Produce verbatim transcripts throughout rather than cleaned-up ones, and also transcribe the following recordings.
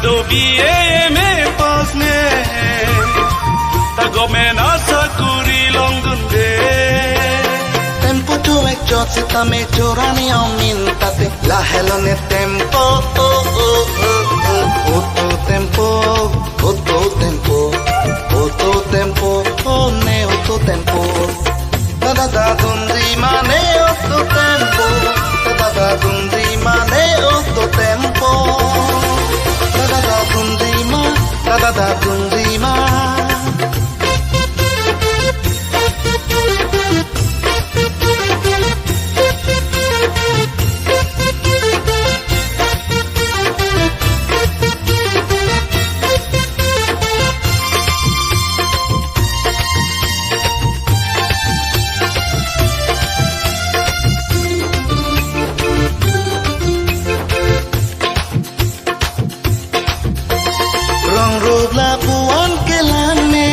Do B A M A pass ne, ta government asakuri longdunde. Tempo chuvek chot sitame chorani amin tate, lahelo ne tempo, oh, oh, oh, oh, oh, oh, tempo, oh, oh, tempo, oh, oh, tempo, oh, ne, oh, oh, tempo. Da da da dum di ma ne, oh, oh, tempo. Da da da dum di ma ne, oh, oh, tempo. Da da da dum di ma, da da da dum di ma. Rong rup lapu-an kelang ne,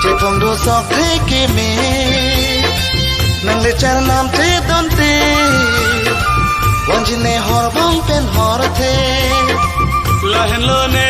chethong do sok the keme. Nang le char nam che donte, wanji ne hor bang pen hor the. Lahenlo ne